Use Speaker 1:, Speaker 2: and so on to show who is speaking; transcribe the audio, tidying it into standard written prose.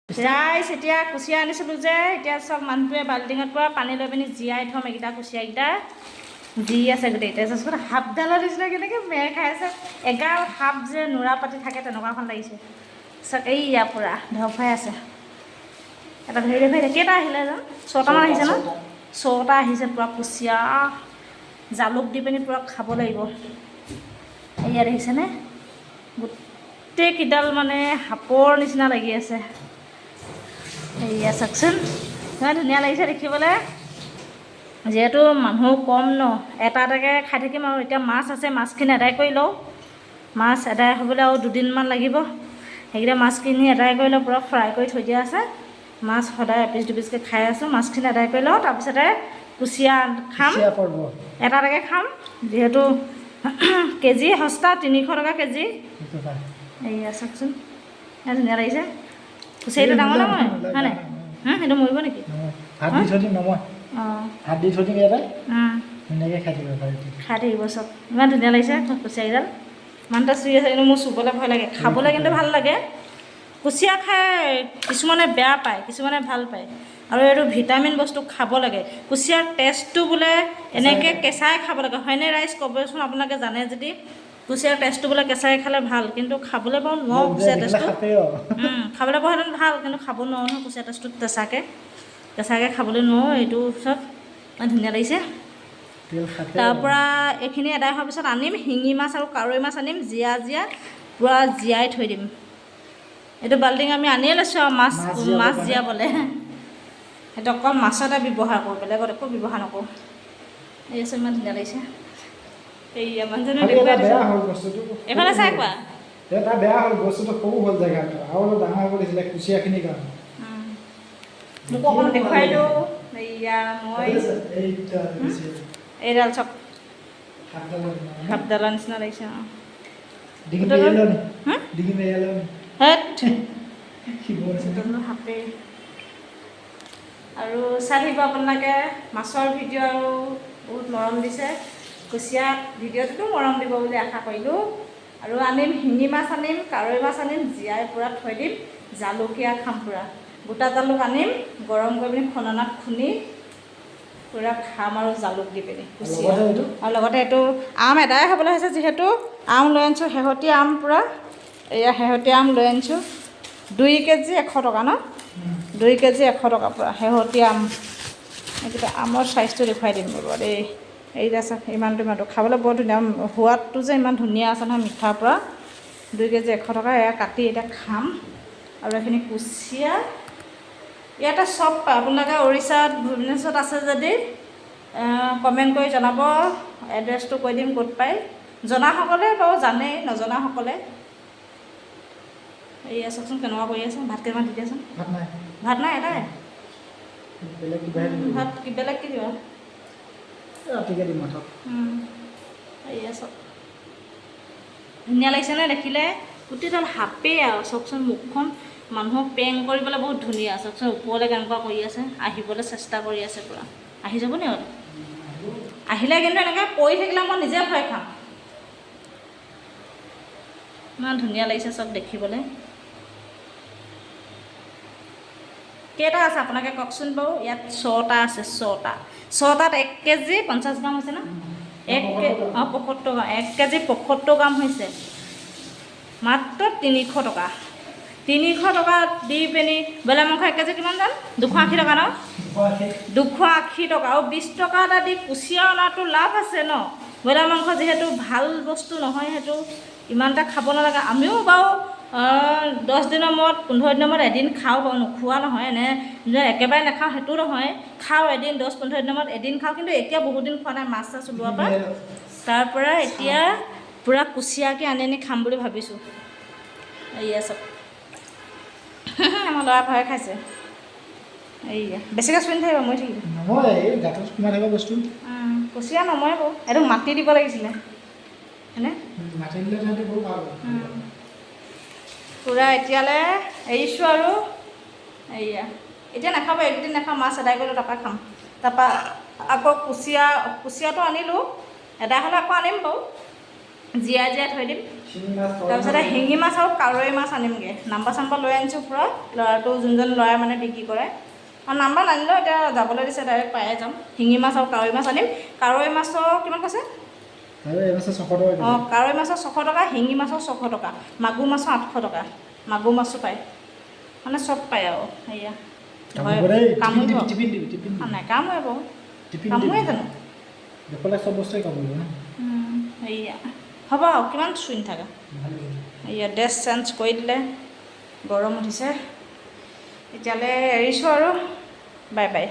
Speaker 1: ৰাইজ, এতিয়া কুচিয়া আনিছিলোঁ যে, এতিয়া চব মানুহটোৱে বাল্টিঙত পূৰা পানী লৈ পিনি জীয়াই থ'ম। এইকেইটা কুচিয়াকেইটা যি আছে গোটেইকেইটা চাচোন, সাপডালৰ নিচিনা কেনেকৈ মেৰ খাই আছে। এগাল সাপ যে নোৰা পাতি থাকে, তেনেকুৱাখন লাগিছে। চাওক, এইয়া পূৰা ধৰফৰাই আছে। এটা ধৰি দেখুৱাই দে। কেইটা আহিলে জানো? ছটামান আহিছে ন? ছটা আহিছে পূৰা কুচিয়া। জালুক দি পিনি পূৰা খাব লাগিব। এয়া দেখিছেনে, গোটেইকেইডাল মানে সাপৰ নিচিনা লাগি আছে। এয়া চাওকচোন, ইমান ধুনীয়া লাগিছে দেখিবলৈ। যিহেতু মানুহ কম ন, এটা এটাকৈ খাই থাকিম। আৰু এতিয়া মাছ আছে, মাছখিনি আদায় কৰি লওঁ। মাছ আদায় হ'বলৈ আৰু দুদিনমান লাগিব। সেইকেইটা মাছখিনি আদায় কৰি লওঁ। পূৰা ফ্ৰাই কৰি থৈ দিয়া আছে মাছ। সদায় এপিচ দুপিচকৈ খাই আছোঁ। মাছখিনি আদায় কৰি লওঁ, তাৰপিছতে কুচিয়া খাম।
Speaker 2: কুচিয়া পৰ্ব।
Speaker 1: এটা এটাকৈ খাম, যিহেতু কেজি সস্তা, 300 টকা কেজি।
Speaker 2: সেইটো পায়।
Speaker 1: এইয়া চাওকচোন, ইমান ধুনীয়া লাগিছে। কুচিয়াটো ডাঙৰ ডাঙৰ হয় নাই? সেইটো মৰিব নেকি?
Speaker 2: নহয়, ভাত দি থৈ দিম। নহয়, ভাত দি থৈ দিম ইয়াতে। ধুনীয়াকৈ খাই থাকিব পাৰে।
Speaker 1: খাই থাকিব চব। ইমান ধুনীয়া লাগিছে কুচিয়াকেইডাল। মানুহটা চুই আছে, কিন্তু মোৰ চুবলৈ ভয় লাগে। খাবলৈ কিন্তু ভাল লাগে। কুচিয়া খাই কিছুমানে বেয়া পায়, কিছুমানে ভাল পায়। আৰু এইটো ভিটামিন বস্তু, খাব লাগে। কুচিয়াৰ টেষ্টটো বোলে এনেকৈ কেঁচাই খাব লাগে, হয়নে ৰাইজ? ক'বচোন আপোনালোকে জানে যদি। কুচিয়াৰ টেষ্টটো বোলে কেঁচাই খালে ভাল, কিন্তু খাবলৈ বাৰু নোৱাৰোঁ কুচিয়া টেষ্টটো।
Speaker 2: সাপেই আৰু।
Speaker 1: খাবলৈ পোৱাহেঁতেন ভাল, কিন্তু খাব নোৱাৰোঁ নহয় কুচিয়া টেষ্টটো। কেঁচাকৈ কেঁচাকৈ খাবলৈ নোৱাৰোঁ। এইটো চব ইমান ধুনীয়া লাগিছে।
Speaker 2: তেল সাপেই।
Speaker 1: তাৰপৰা এইখিনি আদায় হোৱাৰ পিছত আনিম শিঙি মাছ আৰু কাৱৈ মাছ আনিম। জীয়া জীয়া পূৰা জীয়াই থৈ দিম। এইটো বাল্টিং আমি আনিয়ে লৈছোঁ আৰু মাছ
Speaker 2: মাছ জীয়াবৰ
Speaker 1: মাছ
Speaker 2: কাৰণে।
Speaker 1: জীয়াবলৈ। সেইটো অকল মাছতে ব্যৱহাৰ কৰোঁ, বেলেগত একো ব্যৱহাৰ নকৰোঁ। এই আছে, ইমান ধুনীয়া লাগিছে। এইয়া মানুহজনে
Speaker 2: খালি এটা
Speaker 1: দেখুৱাই দিছে।
Speaker 2: বেয়া হ'ল বস্তুটো।
Speaker 1: এইফালে চাই কোৱা।
Speaker 2: এটা বেয়া হ'ল, বস্তুটো সৰু হ'ল, জেগাটো আৰু অলপ ডাঙৰ হ'ব লাগিছিলে কুচিয়াখিনিৰ কাৰণে।
Speaker 1: মোক অকণ দেখুৱাই দিওঁ। এইয়া মই
Speaker 2: এইটা বেছি।
Speaker 1: এইডাল চব
Speaker 2: সাপডালৰ নিচিনা।
Speaker 1: সাপডালৰ নিচিনা লাগিছে, অঁ।
Speaker 2: ডিঙি মেৰিয়াই লওঁ নি?
Speaker 1: হুম?
Speaker 2: ডিঙি মেৰিয়াই লওঁ নি?
Speaker 1: হেত।
Speaker 2: শিৱ নিচিনা।
Speaker 1: এইডালো সাপেই। আৰু চাই থাকিব আপোনালোকে মাছৰ ভিডিঅ'। আৰু বহুত মৰম দিছে কুচিয়াত ভিডিঅ'টোতো, মৰম দিব বুলি আশা কৰিলোঁ। আৰু আনিম শিঙি মাছ, আনিম কাৱৈ মাছ, আনিম জীয়াই পূৰা থৈ দিম। জালুকীয়া খাম পূৰা। গোটা জালুক আনিম, গৰম কৰি পিনি খননাত খুন্দি পূৰা খাম আৰু জালুক দি পিনি কুচিয়া।
Speaker 2: লগতে এইটো।
Speaker 1: আৰু লগতে এইটো আম এদাই হ'বলৈ হৈছে, যিহেতু আম লৈ আনিছোঁ, শেহতীয়া আম পূৰা। এয়া শেহতীয়া আম লৈ আনিছোঁ। 2 কেজি 100 টকা ন? 2 কেজি 100 টকা, পূৰা শেহতীয়া আম। এইকেইটা আমৰ চাইজটো দেখুৱাই দিম ৰ'ব দেই। এইকেইটা চাওক, ইমানটো ইমানটো। খাবলৈ বৰ ধুনীয়া, সোৱাদটো যে ইমান ধুনীয়া আছে নহয়, মিঠা পূৰা। 2 কেজি 100 টকা। এয়া কাটি এতিয়া খাম। আৰু এইখিনি কুচিয়া ইয়াতে চব পায়। আপোনালোকে উৰিষ্যাত, ভুৱনেশ্বৰত আছে যদি কমেণ্ট কৰি জনাব। এড্ৰেছটো কৈ দিম ক'ত পায়। জনাসকলে বাৰু জানেই, নজনাসকলে এইয়া চাওকচোন কেনেকুৱা কৰি আছে। ভাত কেইটামান দি দিয়াচোন।
Speaker 2: ভাত নাই।
Speaker 1: ভাত নাই এটাই।
Speaker 2: বেলেগ কিবাহে দিম।
Speaker 1: ভাত কি বেলেগ কি দিবা?
Speaker 2: ৰাতিকে দিম মাথত।
Speaker 1: এইয়া চাওক, ধুনীয়া লাগিছেনে দেখিলে? গোটেইডাল সাপেই আৰু চাওকচোন মুখখন। মানুহক পেং কৰিবলৈ বহুত ধুনীয়া। চাওকচোন, ওপৰলৈ কেনেকুৱা কৰি আছে, আহিবলৈ চেষ্টা কৰি আছে পূৰা। আহি যাব নি আৰু? আহিলে কিন্তু এনেকৈ পৰি থাকিলে মই নিজে ভয় খাম। ইমান ধুনীয়া লাগিছে চব দেখিবলৈ। কেইটা আছে আপোনালোকে কওকচোন বাৰু। ইয়াত ছটা আছে, ছটা। ছটাত 1 কেজি 50 গ্ৰাম হৈছে ন? এক কে অঁ 75 গ্ৰাম। 1 কেজি 75 গ্ৰাম হৈছে। মাত্ৰ 300 টকা। 300 টকা দি পিনি ব্ৰইলাৰ মাংস 1 কেজি কিমান দাম? 280 টকা ন? 280 টকা। আৰু 20 টকা এটা দি কুচিয়া অনাটো লাভ আছে ন? ব্ৰইলাৰ মাংস যিহেতু ভাল বস্তু নহয়, সেইটো ইমান এটা খাব নালাগে। আমিও বাৰু 10 দিনৰ মূৰত, 15 দিনৰ মূৰত এদিন খাওঁ বাৰু, নোখোৱা নহয়। এনে যে একেবাৰে নাখাওঁ সেইটো নহয়, খাওঁ এদিন, 10-15 দিনৰ মূৰত এদিন খাওঁ। কিন্তু এতিয়া বহুত দিন খোৱা নাই, মাছ চাছ ওলোৱাৰ পৰা। তাৰপৰা এতিয়া পূৰা কুচিয়াকে আনি আনি খাম বুলি ভাবিছোঁ। এইয়া চব আমাৰ ল'ৰা ভয় খাইছে। এইয়া বেছিকৈ চুই নাথাকিব, মৰি থাকিব।
Speaker 2: নহয়, এই গাঁতত সোমাই থকা বস্তু।
Speaker 1: কুচিয়া নমৰে বাৰু। এইটো মাটি দিব লাগিছিলে, হয়নে?
Speaker 2: মাটি দিলে তেন্তে বহুত ভাল হ'ব।
Speaker 1: পূৰা এতিয়ালৈ এৰিছোঁ আৰু। এইয়া এতিয়া নাখাব, এইকেইদিন নাখাওঁ। মাছ আদায় কৰিলোঁ, তাৰপৰা খাম। তাৰপৰা আকৌ কুচিয়া, কুচিয়াটো আনিলোঁ, এদাই হ'লে আকৌ আনিম বাৰু, জীয়াই জীয়াই থৈ দিম।
Speaker 2: শিঙি মাছ।
Speaker 1: তাৰপিছতে শিঙি মাছ আৰু কাৱৈ মাছ আনিমগৈ। নাম্বাৰ চাম্বাৰ লৈ আনিছোঁ পূৰা, ল'ৰাটো যোনজন ল'ৰাই মানে বিক্ৰী কৰে। আৰু নাম্বাৰ নানিলেও এতিয়া যাবলৈ দিছে, ডাইৰেক্ট পায়ে যাম। শিঙি মাছ আৰু কাৱৈ মাছ আনিম। কাৱৈ মাছৰ কিমান কৈছে?
Speaker 2: আৰু এই মাছৰ 600 টকা কেজি।
Speaker 1: অঁ, কাৱৈ মাছৰ 600 টকা, শিঙি মাছৰ 600 টকা, মাগুৰ মাছৰ 800 টকা। মাগুৰ মাছো পায়, মানে চব পায় আৰু সেয়া।
Speaker 2: কামুৰিব দেই, টিপিন।
Speaker 1: কামুৰিব।
Speaker 2: দিবি, টিপিন দিবি, টিপিন দিবি।
Speaker 1: নাকামোৰে বাৰু।
Speaker 2: টিপিন
Speaker 1: কামোৰে
Speaker 2: দিবি।
Speaker 1: জানো?
Speaker 2: দেখলে চব বস্তুৱে কামুৰিব ন।
Speaker 1: সেয়া হ'ব আৰু কিমান চুই নাথাকা।
Speaker 2: ভাল লাগিব।
Speaker 1: এয়া ড্ৰেছ চেঞ্জ কৰি দিলে, গৰম উঠিছে। এতিয়ালৈ এৰিছোঁ আৰু, বাই বাই।